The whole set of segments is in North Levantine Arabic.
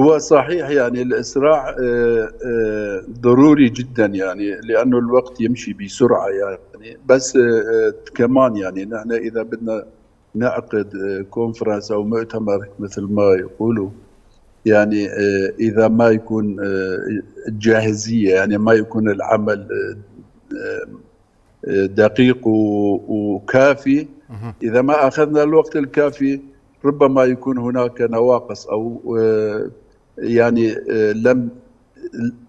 هو صحيح، يعني الإسراع ضروري جدا، يعني لأنه الوقت يمشي بسرعة يعني، بس كمان يعني نحن إذا بدنا نعقد conference أو مؤتمر مثل ما يقولوا، يعني إذا ما يكون الجاهزية، يعني ما يكون العمل دقيق وكافي، إذا ما أخذنا الوقت الكافي ربما يكون هناك نواقص أو يعني لم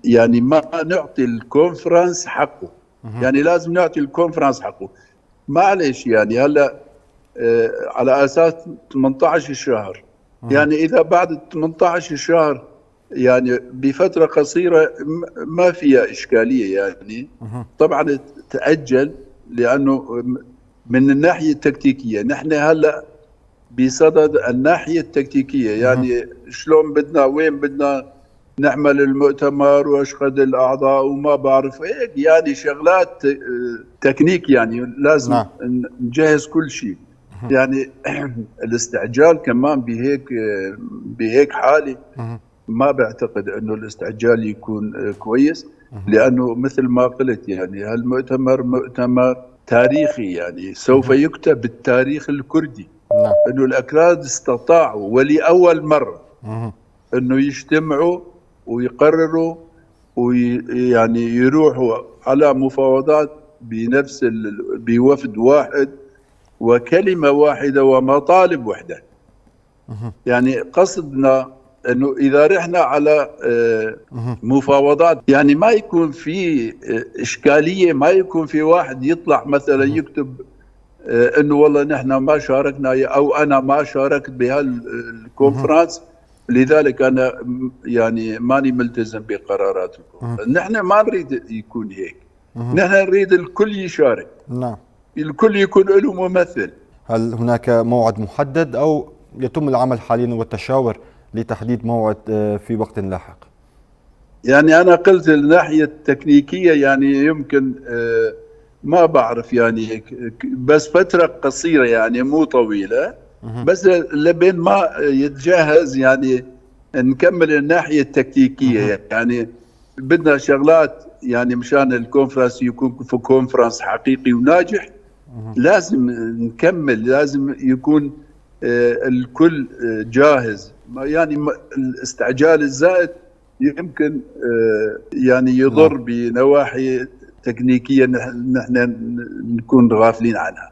يعني ما نعطي ال conference حقه. يعني لازم نعطي ال conference حقه. معلش، يعني هلا على اساس 18 شهر، يعني اذا بعد 18 شهر يعني بفترة قصيرة ما فيها اشكاليه. يعني طبعا تاجل لانه من الناحية التكتيكيه، نحن هلا بصدد الناحية التكتيكيه، يعني شلون بدنا، وين بدنا نعمل المؤتمر، واشقد الاعضاء وما بعرف هيك، يعني شغلات تكنيك، يعني لازم نجهز كل شيء. يعني الاستعجال كمان بهيك حاله ما بعتقد انه الاستعجال يكون كويس، لانه مثل ما قلت يعني هالمؤتمر مؤتمر تاريخي، يعني سوف يكتب بالتاريخ الكردي انه الاكراد استطاعوا ولاول مرة انه يجتمعوا ويقرروا ويعني يروحوا على مفاوضات بوفد واحد وكلمه واحدة ومطالب وحده. يعني قصدنا انه اذا رحنا على مفاوضات يعني ما يكون في اشكاليه، ما يكون في واحد يطلع مثلا يكتب انه والله نحن ما شاركنا او انا ما شاركت بهال conference، لذلك انا يعني ماني ملتزم بقرارات ال conference. نحن ما نريد يكون هيك، نحن نريد الكل يشارك، الكل يكون له ممثل. هل هناك موعد محدد او يتم العمل حاليا والتشاور لتحديد موعد في وقت لاحق؟ يعني انا قلت الناحية التكنيكيه، يعني يمكن ما بعرف يعني، بس فترة قصيره، يعني مو طويله، بس لبين ما يتجهز، يعني نكمل الناحية التكتيكيه. يعني بدنا شغلات، يعني مشان ال conference يكون في conference حقيقي وناجح لازم نكمل، لازم يكون الكل جاهز. يعني الاستعجال الزائد يمكن يعني يضر بنواحي تكنيكيه نحن نكون غافلين عنها.